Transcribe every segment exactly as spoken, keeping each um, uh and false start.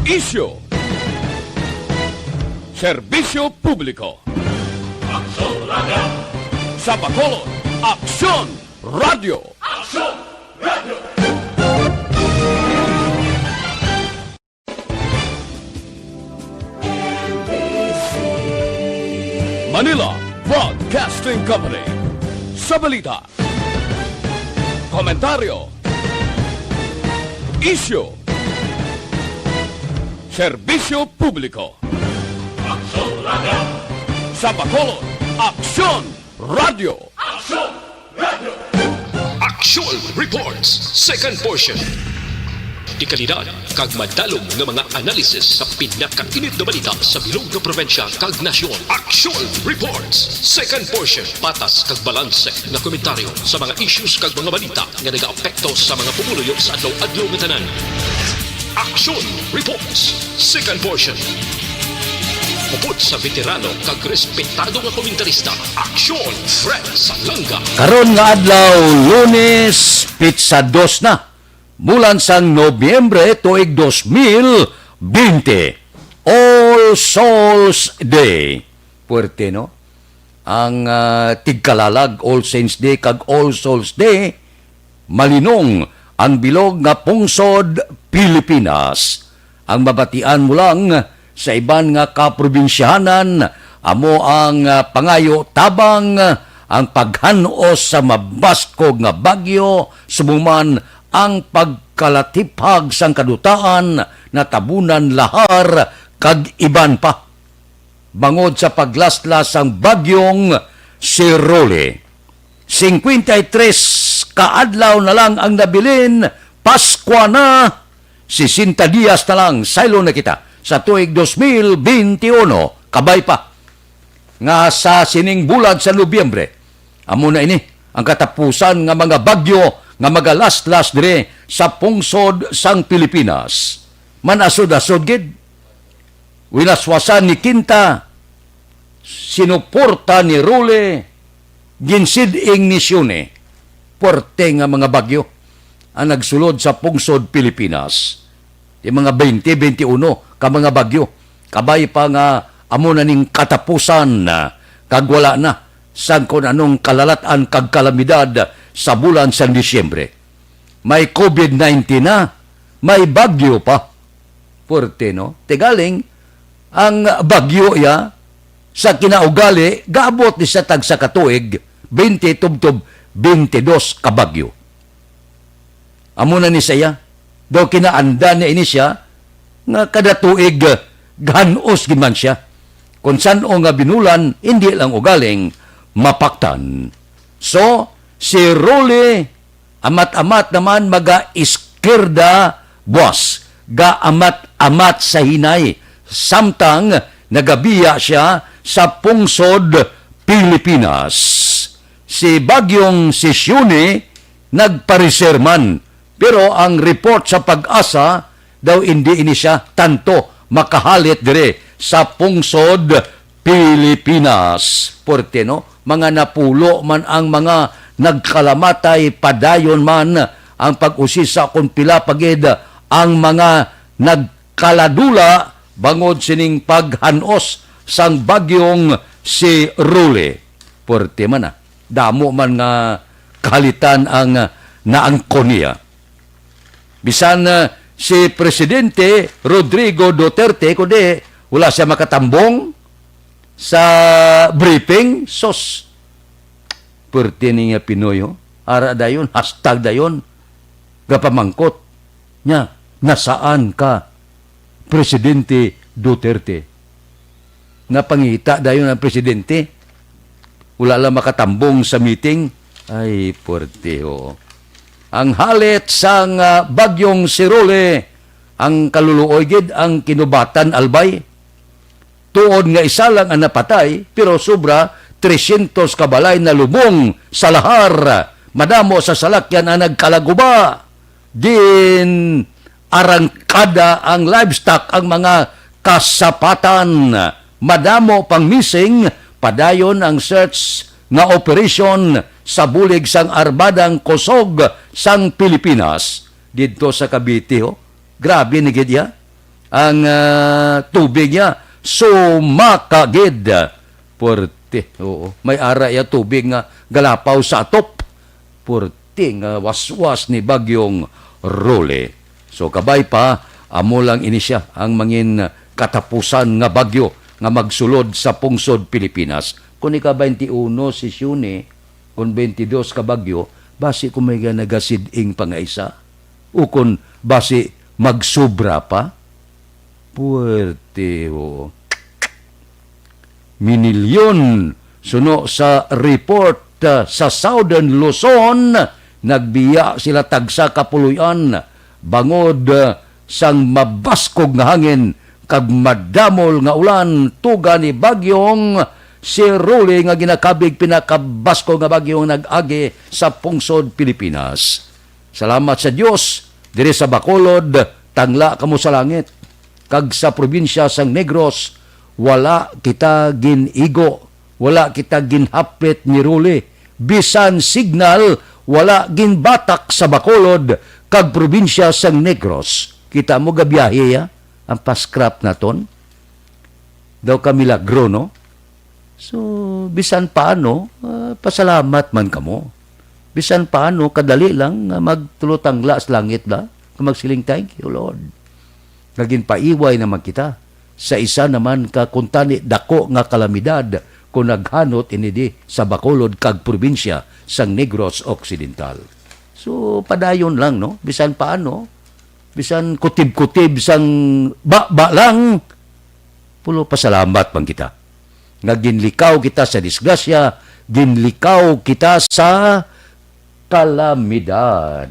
Isyu. Serbisyo publiko. Aksyon Radio. Sa Bacolod, Aksyon Radio. Aksyon Radio. Manila Broadcasting Company. Sa balita, komentaryo, isyu, serbisyo publiko. Aksyon Radio. Sa Bacolod, Aksyon Radio. Aksyon Radio. Aksyon Reports, second portion. Dekalidad kag madalom nga mga analisis sa pinakainit nga balita sa bilog nga probinsya kag nasyon. Aksyon Reports, second portion. Patas kag balanse nga komentaryo sa mga issues kag mga balita nga nagaapekto sa mga pumuluyo sa adlaw-adlaw nga tanan. Aksyon Reports, second portion. Upod sa veterano kag respetado nga komentarista, Aksyon Fred Salanga. Karon nga adlaw, Lunes, pitsa dos na, bulan sang Nobyembre, tuig dos mil bente. All Souls Day. Puwerte, no? Ang, ah, tigkalalag, All Saints Day kag All Souls Day, malinong ang bilog nga pungsod Pilipinas. Ang mabatian mo lang sa iban nga kaprobinsyahanan, amo ang, ah, pangayo tabang, ah, ang paghan-os sa mabaskog nga bagyo, subong man ang pagkalatiphag sang kadutaan, natabunan lahar, kag iban pa. Bangod sa paglaslas sang bagyong si Rolly. Singkwenta y tres ka adlaw na lang ang nabilin, Paskwa na, sesenta dias na lang, saylo na kita sa tuig dos mil bente uno, kabay pa nga sa sining bulan sa Nobyembre. Amo na ini ang katapusan nga mga bagyo nga magalaslas dire sa pungsod sang Pilipinas. Manasod-asod gid. Winaswasan ni Quinta, sinuporta ni Rolly, ginsid-ing ni Sione. Puwerte nga mga bagyo ang nagsulod sa pungsod Pilipinas. Di mga bente, bente uno ka mga bagyo. Kabay pa nga amo na ning katapusan, ah, kag wala na sang kun anong kalalat-an kag kalamidad sa bulan sang Disyembre. May covid nineteen na, may bagyo pa. Puwerte, no? Tigaling, ang bagyo iya sa kinaugali, gaabot ni sa tagsa ka tuig, bente tubtob bente dos ka bagyo. Amo na ni saya. Daw kinaanda niya ini siya nga kada tuig, gahan-os gid man siya. Kung san-o nga binulan, hindi lang ugaling mapaktan. So, si Rolly, amat-amat naman maga-iskirda buas, gaamat-amat sa hinay, samtang nagabiya siya sa pungsod Pilipinas. Si Bagyong Sisyone nagpareser man, pero ang report sa PAGASA daw indi ini siya tanto makahalit diri sa pungsod Pilipinas. Puwerte, no? Mga napulo man ang mga nagkalamatay, padayon man ang pag-usisa kung pila pa gid ang mga nagkaladula bangod sining paghan-os sang bagyong si Rolly. Puwerte man, ah. Damo man nga kahalitan ang, ah, naangkon niya. Bisan, ah, si Presidente Rodrigo Duterte, kundi wala siya makatambong sa briefing, sus. Puwerte ni nga Pinoy, oh. Ara dayon, hashtag dayon. Gapamangkot niya, "Nasaan ka, Presidente Duterte?" Napangita dayon ang presidente. Wala lang makatambong sa meeting. Ay, puwerte, ho. Ang halit sang, ah, bagyong si Rolly, ang kaluluoy gid ang kinubatan, Albay. Tuod nga isa lang ang napatay, pero sobra tresyentos ka balay nalubong sa lahar. Madamo sa salakyan ang nagkalaguba. Gin-arangkada ang livestock, ang mga kasapatan. Madamo pang missing, padayon ang search nga operation sa bulig sang Armadang Kusog sang Pilipinas didto sa Cavite, ho. Grabe ni gid iya. ang, ah, tubig niya. Sumakagid. Puwerte, oo. May ara iya tubig nga galapaw sa atop. Puwerte nga waswas ni Bagyong Rolly. So, kabay pa, amo lang ini sia ang mangin katapusan nga bagyo nga magsulod sa pungsod Pilipinas. Kung ika twenty-one si Sione, kung twenty-dos ka bagyo, basi kung may nagasid-ing pa nga isa, ukon basi magsubra pa? Puwerte, oo. Minilyon, suno sa report, ah, sa Southern Luzon, nagbiya sila tagsa ka puloy-an bangod, ah, sang mabaskog nga hangin kag madamol nga ulan tuga ni Bagyong Rolly nga ginakabig pinakabaskog nga bagyo nga nag-agi sa pungsod Pilipinas. Salamat sa Dios, diri sa Bacolod, tangla kamo sa langit, kag sa probinsya sang Negros, wala kita gin-igo, wala kita ginhapit ni Rolly. Bisan signal, wala ginbatak sa Bacolod kag probinsya sang Negros. Kita mo, gabiyahe ya ang pa-scrap naton. Daw ka milagro, no? So, bisan paano, ah, pasalamat man kamo. Bisan paano, kadali lang nga magtulotangla sa langit ba? Nga magsiling, "Thank you, Lord." Nga ginpaiway naman kita sa isa naman ka kuntani dako nga kalamidad kung naghanot ini di sa Bacolod kag probinsya sang Negros Occidental. So, padayon lang, no? Bisan paano, bisan kutib-kutib sang baba lang, pulo pasalamat man kita. Nga ginlikaw kita sa disgrasya, ginlikaw kita sa kalamidad.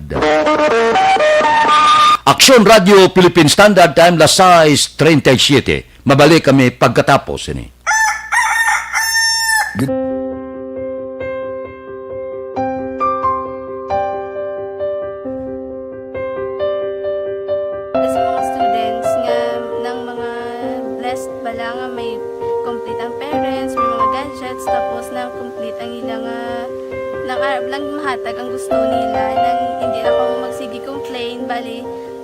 Aksyon Radio Philippine Standard Time, las sais treinta y siete. Mabalik kami pagkatapos ini. Sa mga students nga, ng mga blessed bala nga may complete ang parents, may mga gadgets, tapos na complete ang ila nga, nang arab lang mahatag ang gusto nila, nang hindi na kamo magsige complain, bali,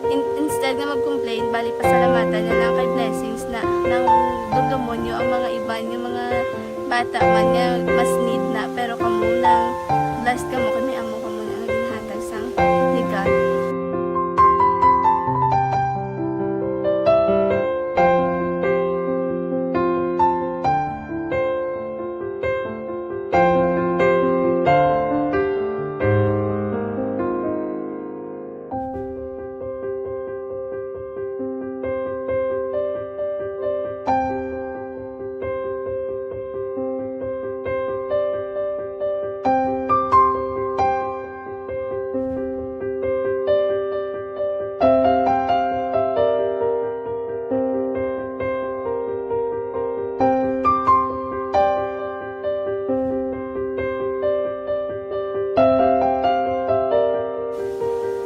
in-, instead nga mag-complain, bali pasalamatan na lang kay blessings na, nang dumdumon nyo ang mga iban nga mga bata man nga mas need na, pero kamo nang blessed kamo kay may amo kamo na nga ginhatag sang regalo.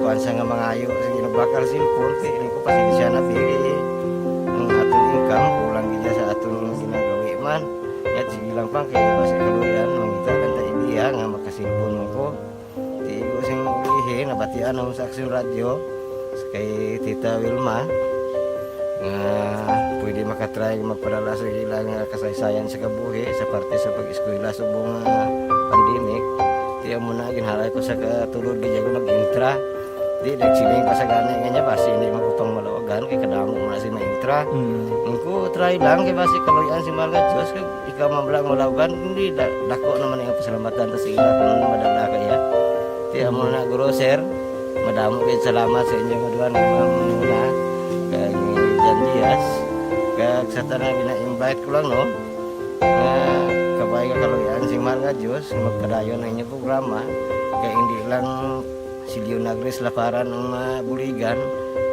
Kuwan sa nga mangayo sa ginabakal cellphone, kay ini ko pasensya na, pili ang aton income, kulang gid sa aton ginagawi man. Yat, sige lang pang, kay basi kaluyan, mangita lang ta idea nga makasilpon man ko. Di ko sing ulihi, nabatian ako sa Aksyon Radyo, kay Tita Wilma, nga pwede makatry magpadala sa ilang kasaysayan sa kabuhi sa parte sa pag-eskwela subong nga pandemic. Di amo na, ginhalay ko sa katulod, di ko nag-intra. Di, nagsiling pa sa gani nga niya, basi hindi man ko pang malawagan, kay kadamo man si maintra. Mm. Ang ko, try lang, kay basi kaluyan si Mahal nga Diyos, kay ikaw man lang malawagan, hindi, da-, dako naman ang pasalamatan ta sa ila kung ano madala kaya. Kaya mo na, guro, sir, madamo kayo salamat sa inyong aduan, kay Ma'am Muna, kay Jan Diaz, kag sa tanan gina-invite ko lang, no? Nga kabay nga kaluyan si Mahal nga Diyos, magpadayon ang inyong programa, kay hindi lang si Leonagris Laparan ang mabuligan.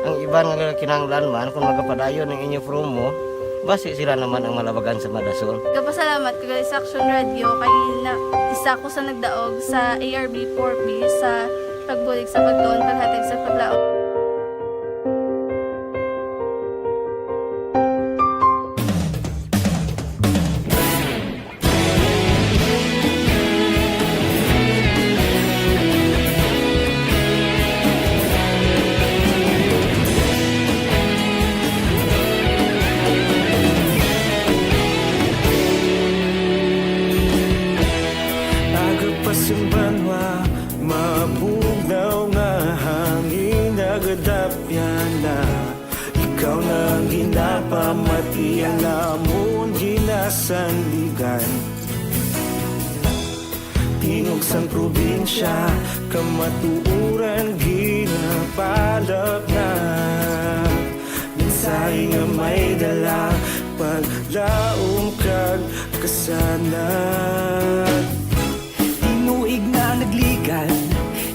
Ang iban nga kinahanglan man, kung magapadayon ang inyo promo, basi sila naman ang malabagan sa madason. Kapasalamat ko gali sa Aksyon Radyo kay na, isa ko sa nagdaog sa A R B four B sa pagbulig sa pagtuon, paghatag sa paglaom. Pamatian namon ginasandigan, tingog sang probinsya, kamatuoran ginapalapnag. Mensahe nga may dala, paglaom kag kasanag. Tinuig na nagligad,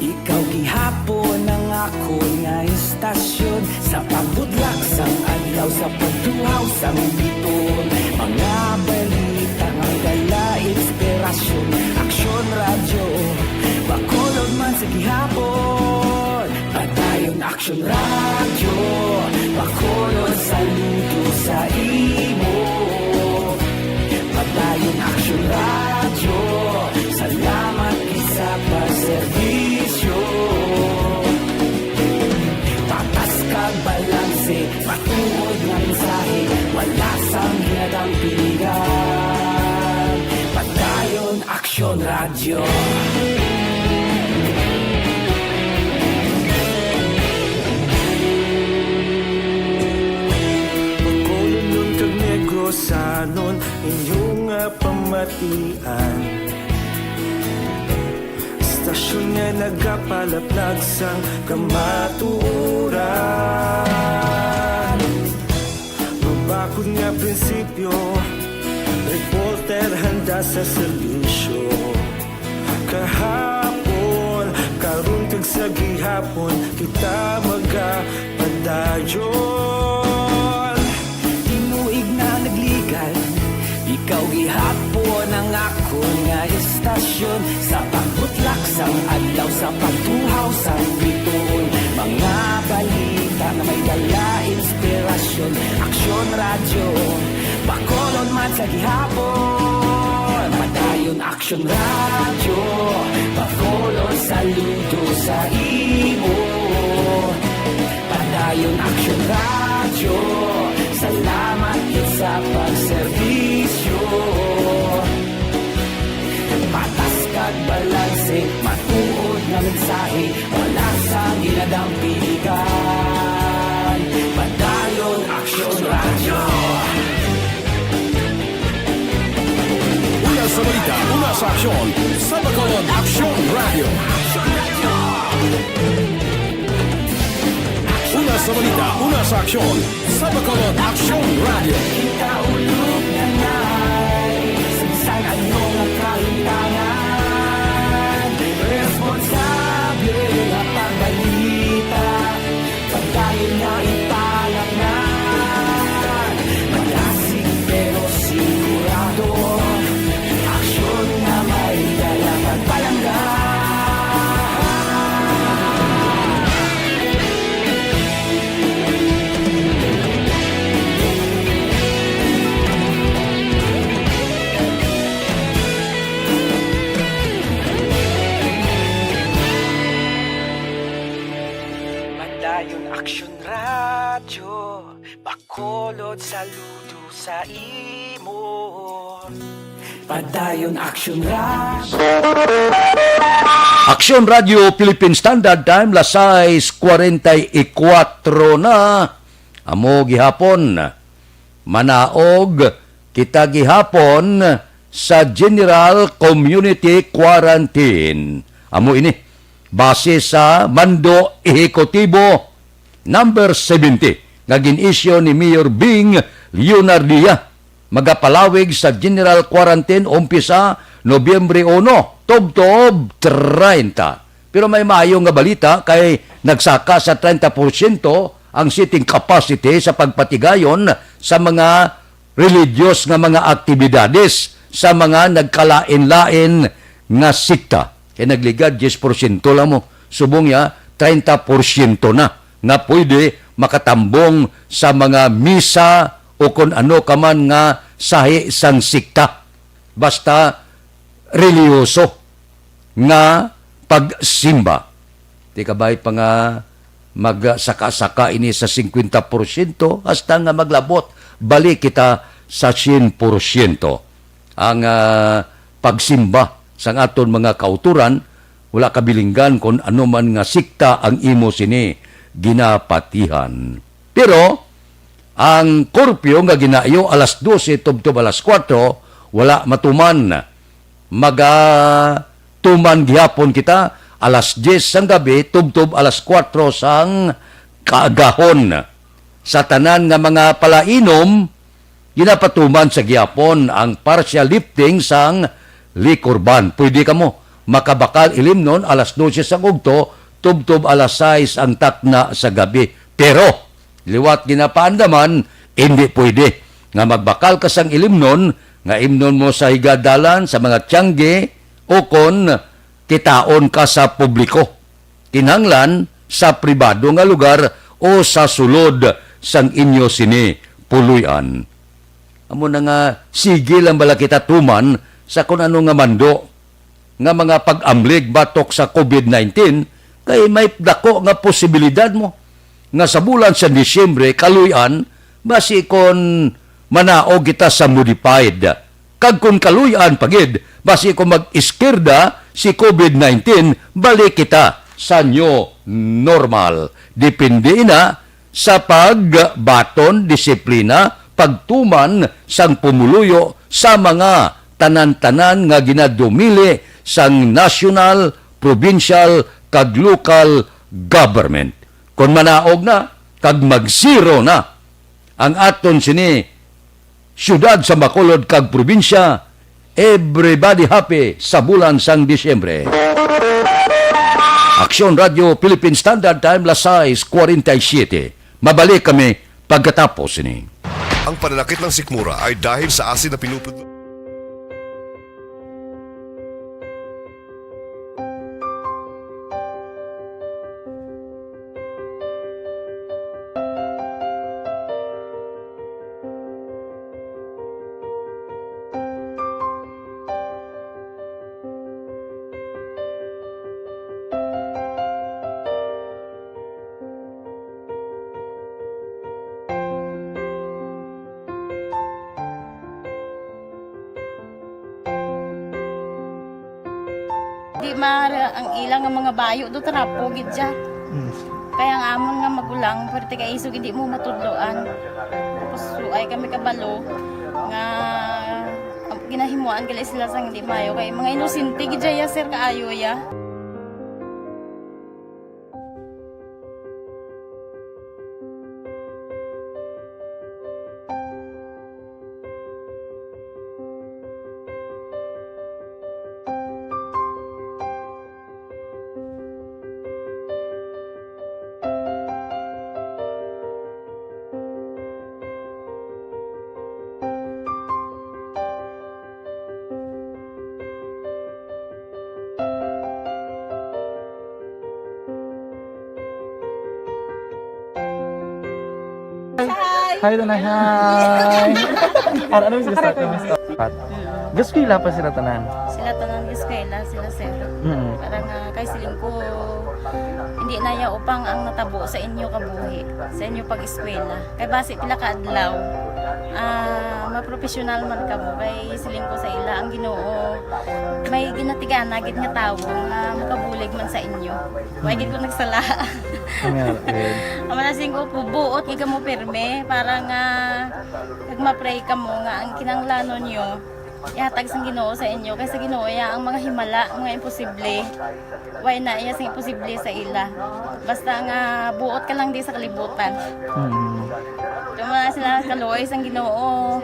ikaw gihapon ang akon nga istasyon. Sa pagbutlak sang adlaw, sa pagtuhaw sang biton, mga balita nga dala inspirasyon. Aksyon Radyo, Bacolod man sa gihapon. Padayon Aksyon Radyo, Bacolod, saludo sa imo. Padayon Aksyon Radyo, salamat gid sa pagserbisyo. Patas kag balanse, matuod nga mensahe, wala sang ginadampingan. Padayon Aksyon Radyo. Bacolodnon kag Negrosanon, inyo nga pamatian. Istasyon nga nagapalaplag sang kamatuoran. Mabakod nga prinsipyo, reporter handa sa serbisyo. Kahapon, karon kag sa gihapon, kita magapadayon. Tinuig na nagligad, ikaw gihapon ang akon nga istasyon. Sa pagbutlak sang adlaw, sa pagtuhaw sang bituon, mga balita nga may dala inspirasyon. Aksyon Radyo, Bacolod man sa gihapon. Padayon Aksyon Radyo, Bacolod, saludo sa imo. Padayon Aksyon Radyo, salamat gid sa pagserbisyo. Patas kag balanse, matuod nga mensahe, wala sang ginadampigan. Padayon Aksyon Radyo. Una sa balita, una sa aksyon, sa Bacolod Aksyon Radyo. Una sa balita, una sa aksyon, sa Bacolod Aksyon Radyo. Kita ulog na nai, sa bisan ano nga kahitangan, responsable nga pagbalita. Pagdayon nga ipalangnan, malasig pero sigurado. Aksyon nga may dala pagpalangga. Padayon Aksyon Radyo, Bacolod, saludo sa imo. Padayon Aksyon Radyo. Aksyon Radyo Philippine Standard Time, las sais cuarenta y cuatro na. Amo gihapon, manaog kita gihapon sa General Community Quarantine. Amo ini, base sa Mando Ehekutibo number seventy nga gin-issue ni Mayor Bing Leonardia. Magapalawig sa general quarantine umpisa Nobyembre uno, tubtob treinta. Pero may maayo nga balita kay nagsaka sa treinta porsyento ang seating capacity sa pagpatigayon sa mga religious nga mga aktibidades sa mga nagkalain-lain nga sekta. Kay nagligad, diyes porsyento lang mo. Subong niya, treinta porsyento na nga pwede makatambong sa mga misa o kon ano ka man nga sahi sang sekta. Basta reliyoso nga pagsimba. Di kabay pa nga magsaka-saka ini sa singkwenta porsyento hasta nga maglabot, balik kita sa syen porsyento. Ang, ah, pagsimba sang aton mga kautoran, wala kabilinggan kon ano man nga sekta ang imo sini ginapatihan. Pero, Ang curfew nga ginaiyo alas dose tubtob alas kuwatro, wala matuman. Magatuman gihapon kita alas diyes sang gabi tubtob alas kuwatro sang kaagahon. Sa tanan nga mga palainom, ginapatuman sa gihapon ang partial lifting sang liquor ban. Pwede kamo makabakal ilimnon alas dose sang ugto tubtob alas sais ang takna sa gabi. Pero liwat ginapaandaman, indi pwede nga magbakal ka sang ilimnon nga imnon mo sa higadalan, sa mga tiyangge, o kon kitaon ka sa publiko. Kinahanglan sa pribado nga lugar o sa sulod sang inyo sini puloy-an. Amo na nga, sige lang bala kita tuman sa kun ano nga mando nga mga pag-amlig batok sa covid nineteen, kay may dako nga posibilidad mo nga sa bulan sa Disyembre kaluy-an, basi kon manaog kita sa modified. Kag kon kaluy-an pa gid, basi kon mag-iskirda si covid nineteen, balik kita sa new normal. Depende ina sa pagbaton, disiplina, pagtuman sang pumuluyo sa mga tanan-tanan nga ginadumili sang national, provincial, kag local government. Kon manaog na kag mag-zero na ang aton sini siyudad sa Bacolod kag probinsya, everybody happy sa bulan sang Disyembre. Aksyon Radio Philippine Standard Time, las sais cuarenta y siete. Mabalik kami pagkatapos sini. Ang pananakit ng sikmura ay dahil sa asin na pinuput- Di maara ang ila nga mga bayo do, trapo gid siya. Mm. Kaya ang amon nga magulang, pwerte kay isog hindi mo matudloan. Tapos, suay kami kabalo nga ginahimuan gali sila sang hindi maayo. Kay mga inosente gid siya, sir, kaayo ya. Hi! Hi, Tanay. Hi! Ara, ano mas gusto? Ano mas gusto? Gaskwela pa sila tanan? Sila tanan gaskwela, sila sir. Mm. Para nga kay siling ko, hindi na ya upang ang natabo sa inyo kabuhi, sa inyo pag-eskwela. Kay basi pila ka adlaw, ah, mapropesyonal man kamo. Kay siling ko sa ila, ang Ginoo may ginatigana gid nga tawo nga makabulig man sa inyo. Wa gid ko nagsala. Amen. Amo na siling ko, buot gid kamo pirme para nga kag ma-pray kamo nga ang kinahanglanon nyo ihatag sang Ginoo sa inyo, kay sa Ginoo ya ang mga himala, mga imposible. Way na iya sing imposible sa ila. Basta nga buot ka lang di sa kalibutan. Mm. Kamo na sila kaluoy sang Ginoo.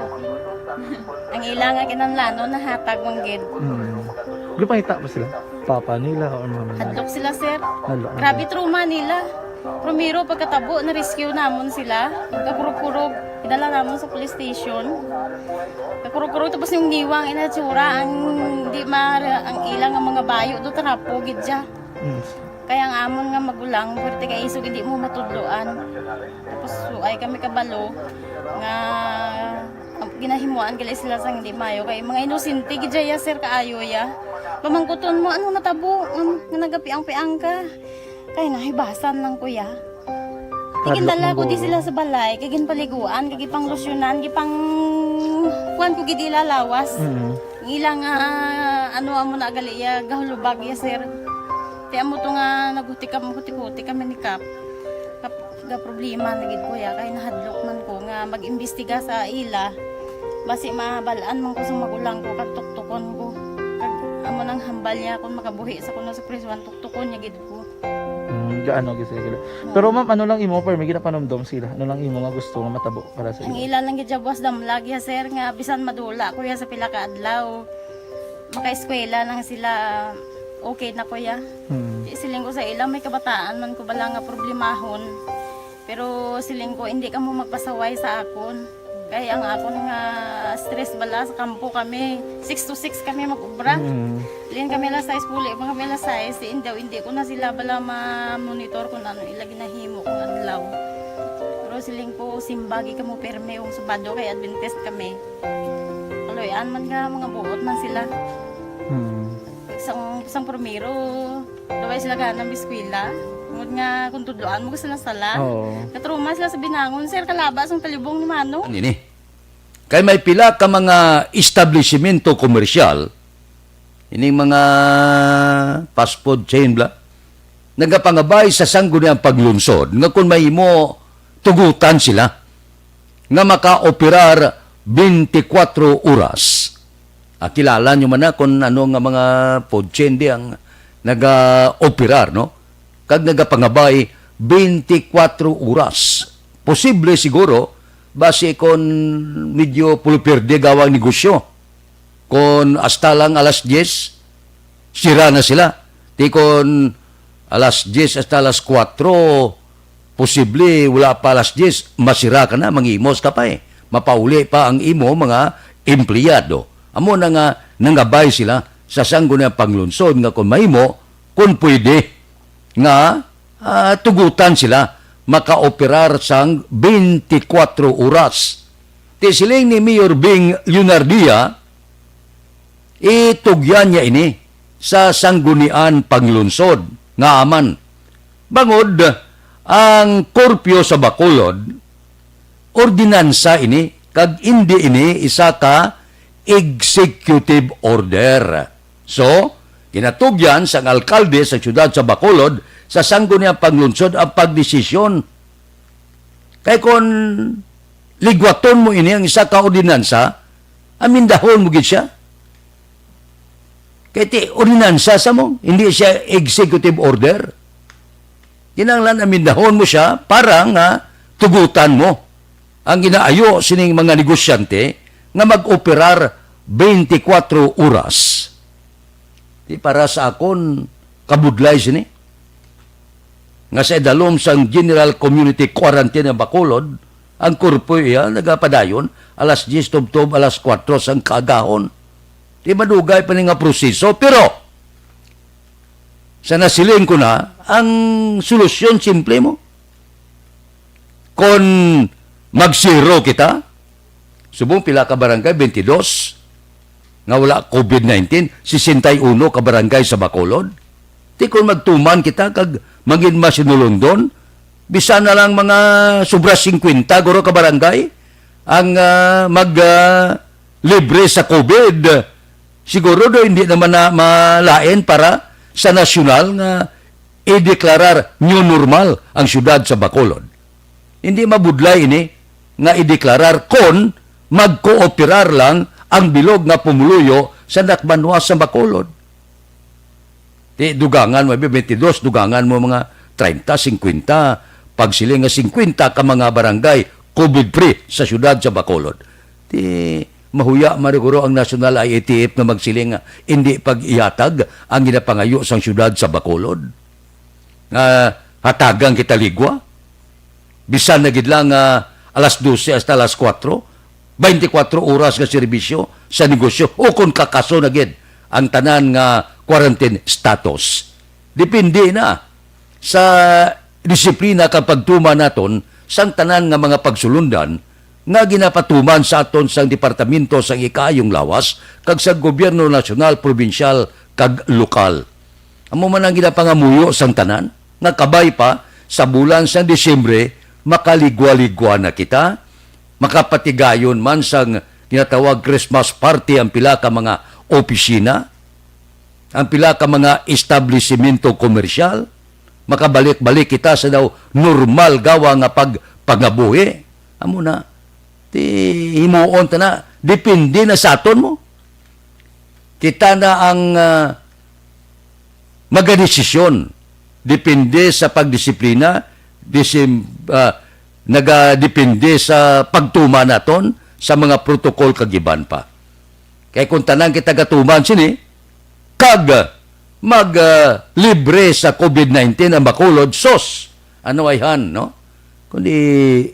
Ang ila nga kinahanglanon nahatag man gid. Mm. Gipangita pa sila? Papa nila or mama nila? Hadlok sila, sir. Hadlok. Grabe trauma nila. Primero, pagkatabo, na-rescue namon sila. Pagkakurog-kurog, idala namon sa police station. Kakurog-kurog, tapos yung niwang, inatsura, ang di ma-, ang ilang nga mga bayo, do trapo, gid siya. Mm. Kaya ang amon nga magulang, pwerte kay isog, hindi mo matudloan. Tapos, suay kami kabalo, nga, ang ginahimuan gali sila sang hindi maayo. Kay mga inosente, gid siya, sir, kaayo, ya. Pamangkuton mo, ano natabo? Ang, nga nagapiang-piang ka? Kay nahibasan lang, kuya. Ti ginadala ko di sila sa balay, kay ginpaliguan, kay gipanglusyonan, gipang kuan ko gid ila lawas. Mm. Ang ila nga, ano, amo na gali iya, gahulubag iya, sir. Ti amo to nga naghuti kam-, huti-huti kami ni Kap. Kap-, ga problema na gid ko ya, kay nahadlok man ko. Ah, mag-imbestiga sa ila, basi mabalaan man ko sa magulang ko, kag tuktukon ko. Kag amo nang hambal niya, kung makabuhi sa kuno sa prisuhan, tuktukon niya gid ko. Mm, gaano gyud sila gila. Pero ma'am, ano lang imo, permi ginapanumdom sila? Ano lang imo nga gusto nga matabo para sa Ang ila? Ila lang gid siya buwas damlag ya, sir, nga bisan madula ko ya sa pila ka adlaw, makaeskwela lang sila, okay na ko ya. Hmm. Di, siling ko sa ila, may kabataan man ko bala nga problemahon. Pero siling ko, hindi ka mo magpasaway sa akon. Kay ang akon nga stress bala sa kampo kami, six to six kami mag-ubra. Hmm. Lin kami alas sais, puli pa kami alas sais, si Indaw, hindi ko na sila bala ma-monitor kung ano ila ginahimo kung adlaw. Pero siling ko, simbagi ka mo pirme kung Sabado kay Adventist kami. Kaloy-an man nga, mga buot man sila. Hmm. Sang, sang primero, daway sila ganang biskwila. Tungod nga, kung tudloan mo, gusto na sala. Oo. Katruma sila sa binangon, sir, kalaba sang talibong ni Mano. Ano ini? Kay may pila ka mga establishmento komersyal, ining mga fast food chain bla, nagapangabay sa sangguniang paglunsod nga kung mahimo, tugutan sila nga makaoperar twenty-four oras. Ah, kilala nyo man na kung ano nga mga food chain di ang naga-operar, no? Kag nagapangabay twenty-four oras. Posible siguro, basi kon medyo pulupirde gawang negosyo. Kon hasta lang alas diyes, sira na sila. Ti kon alas diyes hasta alas kuwatro, posible wala pa alas diyes, masira ka na, mangimos ka pa eh. Mapauli pa ang imo mga empleyado. Amo na nga nangabay sila sa sangguniang paglunsod nga kung mahimo, kung pwede, nga ah, tugutan sila makaoperar sang twenty-four oras. Ti siling ni Mayor Bing Leonardia, itugyan niya ini sa sanggunian paglunsod nga aman. Bangod ang korpyo sa Bacolod, ordinansa ini kag indi ini isa ka executive order. So, ginatugyan sang alkalde sa siyudad sa Bacolod sa sangguniang paglunsod ang pagdesisyon. Kay kon ligwaton mo ini ang isa ka ordinansa, amendahon mo gid siya. Kay ti ordinansa sa mo, hindi siya executive order. Kinahanglan amendahon mo siya para nga tugutan mo ang ginaayo sining mga negosyante nga mag-operar twenty-four oras. Di para sa akon, kabudlay sini. Nga sa idalom sang General Community Quarantine nga Bacolod, ang kurpoy iya nagapadayon alas diyes tubtob alas kuwatro sang kaagahon. Di madugay pa ni nga proseso, pero sa nasiling ko na, ang solusyon simple mo. Kon mag-zero kita, subong pila ka barangay, twenty-two, nga wala COVID nineteen, sesenta y uno ka barangay sa Bacolod. Ti kon magtuman kita kag mangin masinulundon, bisan na lang mga sobra singkwenta guro ka barangay ang ah, mag ah, libre sa COVID. Siguro do hindi naman na malain para sa nasyonal nga ideklarar new normal ang siyudad sa Bacolod. Hindi mabudlay ini nga ideklarar kon magkooperar lang ang bilog nga pumuluyo sa Dakbanuas sa Bacolod. Di, dugangan mo, twenty-two, dugangan mo mga treinta, cincuenta. Pagsiling nga cincuenta ka mga barangay, COVID-free sa siyudad sa Bacolod. Di, mahuya mariguro ang National I A T F nga magsiling nga hindi pag-ihatag ang ginapangayo sang siyudad sa Bacolod. Nga hatagan kita ligwa. Bisan na gid lang nga alas dose hasta alas kuwatro, twenty-four oras nga serbisyo sa negosyo o kon kakaso na gid ang tanan nga quarantine status. Depende na sa disiplina kag pagtuman naton sang tanan nga mga pagsulundan nga ginapatuman sa aton sang Departamento sang Ikaayong Lawas kag sa gobyerno nasyonal, probinsyal, kag lokal. Amo man ang ginapangamuyo sang tanan, nga kabay pa sa bulan sang Disyembre, makaligwa-ligwa na kita, makapatigayon man sang ginatawag Christmas party ang pila ka mga opisina, ang pila ka mga establisimento komersyal, makabalik-balik kita sa daw normal gawa nga pagpangabuhi. Amo na, Ti himuon ta na, depende na sa aton mo. Kita na ang, ah, magadesisyon. Depende sa pagdisiplina, disim-, ah, nagadepende sa pagtuman naton sa mga protocol kag iban pa. Kay kung tanan kita gatuman sini, kag mag, ah, libre sa covid nineteen ang bakulod, sus! Ano ayhan, no? Kundi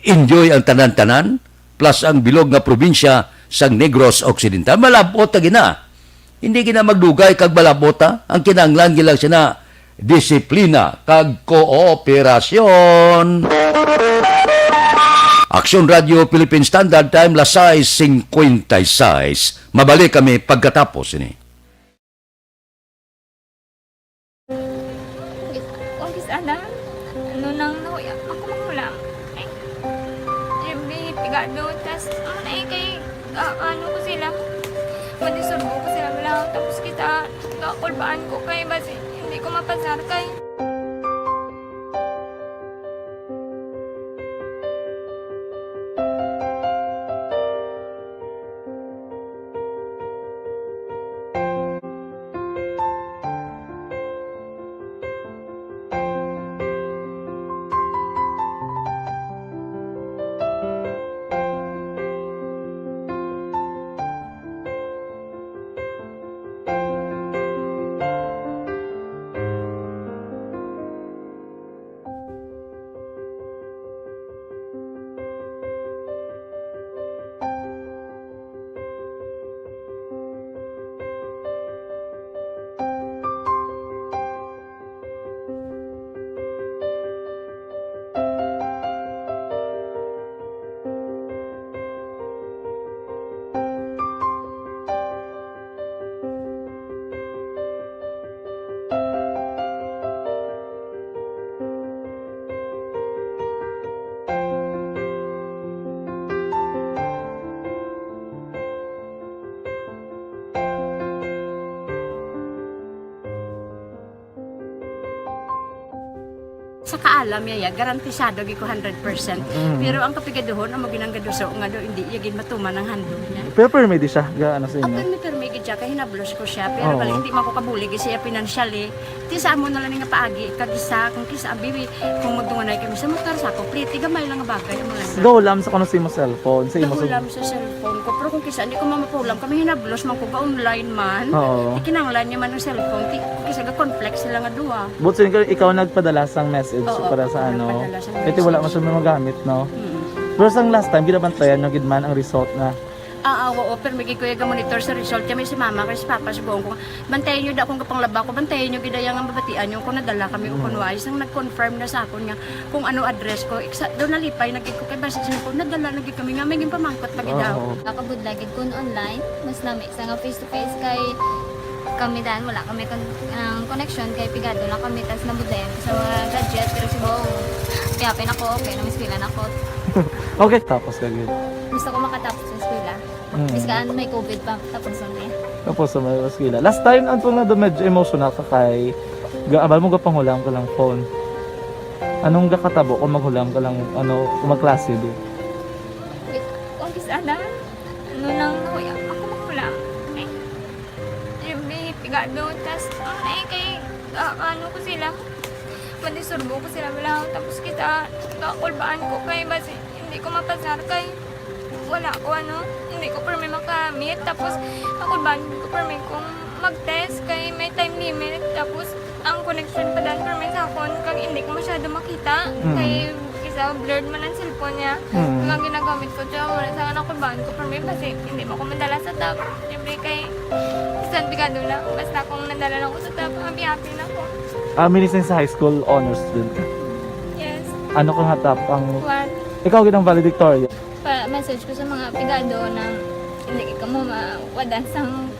enjoy ang tanan-tanan, plus ang bilog nga probinsya sang Negros Occidental. Malab-ot ta gina. Hindi gina magdugay kag malab-ot, ha? Ang kinahanglan gi lang sina disiplina kag kooperasyon. Aksyon Radio Philippine Standard Time, las sais cincuenta y seis. Mabalik kami pagkatapos ini. Kung kis-, kung kis-, ana, ano nang nahuya, ako manghulam. Ay, every pigado, tas, ano na eh, kay, ah, ano ko sila, madisturbo ko sila, wala, tapos kita, kakulbaan ko kay, basi, hindi ko mapasar kay. Sa kaalam niya, ya, garantisado gid ko hundred percent. Mm. Pero ang kapigaduhon, amo ginang gaduso nga daw hindi iya gid matuman ang handog niya. Pero permi di siya, ga, ano sa inyo? Permi, permi gid siya, kay hinablos ko siya. Pero Oo. bali, hindi man ko kabulig siya financially. Ti sa amo na lang nga paagi, kag isa, kung kisa, abi, kung magdunganay kami sa motor, sa ako, pliti, gamay lang nga bagay, amo lang. Gahulam sa kuno sa imo cellphone, sa imo sa Gahulam sa cellphone ko, pero kung kisa, hindi ko mamapulam, kami hinablos man ko, ga-online man. Oo. Di kinahanglan niya man ang cellphone, ti, kung kisa, ga-conflict sila nga duha. But so, ikaw, ikaw nagpadala sang message Oo, para sa ako ano? nagpadala sang Kaya ti wala message. man siya magamit, no? Mm. Pero sang last time, ginabantayan nyo gid man ang result na Ah, ah, oo, pero may gid ko iya ga-monitor sa result. Kami si mama, kay si papa, si buong ko. Bantayan nyo da kung kapanglaba ko, bantayan nyo gid ang mabatian nyo kung nadala kami o kung Mm. wala. Isang nag-confirm na sa akon nga kung ano address ko. Iksa, doon nalipay na gid ko kay basi sa ko, nadala na gid kami nga may ginpamangkot pa gid daw. Oo. Nakabudlay gid kun online, mas lami sa nga face to face kay kami dan, wala kami kon-, ang connection kay pigado lang kami, tas nabudlayan ko sa mga gadget, pero si Bong, kaya pinako, okay, namiskwela na ko. Okay, tapos ka gid. Gusto ko makatapos sa eskwela. Mm. Bisan may covid pa, tapos na niya. Tapos sa may eskwela. Last time, ang tunga doon, medyo emotional ka kay ga-, abal mo gapanghulam ka lang phone. Anong gakatabo kung maghulam ka lang, ano, kung magklase di? Kung kis-, ana, ano nang nahuya, ako maghulam. Ay, yung may pigado, tas, ano na eh, kay, ah, ano ko sila, madisturbo ko sila, wala, tapos kita, kakulbaan ko kay, basi, hindi ko mapasar kay, wala ko, ano, hindi ko permi makamit. Tapos, ako ba, hindi ko permi kung mag-test kay may time limit. Tapos, ang connection pa dan permi sa akon, kag hindi ko masyado makita. Mm. Kay, kisa blurred man ang cellphone niya. Mm. Ang ginagamit ko, tsaka wala sa akin, ako ba, hindi ko permi, kasi hindi mo ko madala sa top. Siyempre, kay, isang pigado lang. Basta kung nadala lang ko sa top, happy-happy na ko. Ah, minising sa high school, honor student ka? Yes. Ano ka nga top ang One. Ikaw, gid ang valedictorian? Pa-message ko sa mga pigado na hindi kamo mawadan sang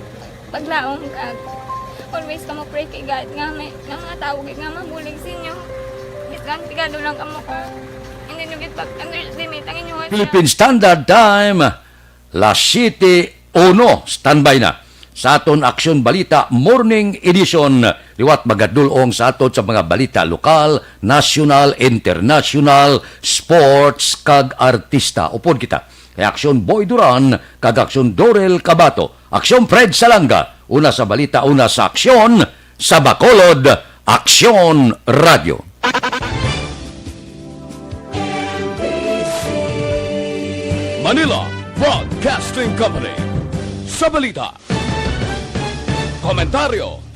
paglaom kag always kamo pray kay God nga may, nga mga tawo gid nga mabulig sa inyo. Bisan pigado lang kamo ka, hindi nyo gid pag-underestimate ang inyong Philippine Standard Time, las siyete uno. Standby na sa aton Aksyon Balita Morning Edition. Liwat magadulong sa aton sa mga balita lokal, nasyonal, internasyonal, sports, kag artista. Upod kita. kay Aksyon Boy Duran kag Aksyon Dorel Cabato, Aksyon Fred Salanga, una sa balita, una sa aksyon, sa Bacolod, Aksyon Radyo. Manila Broadcasting Company. Sa balita, komentaryo,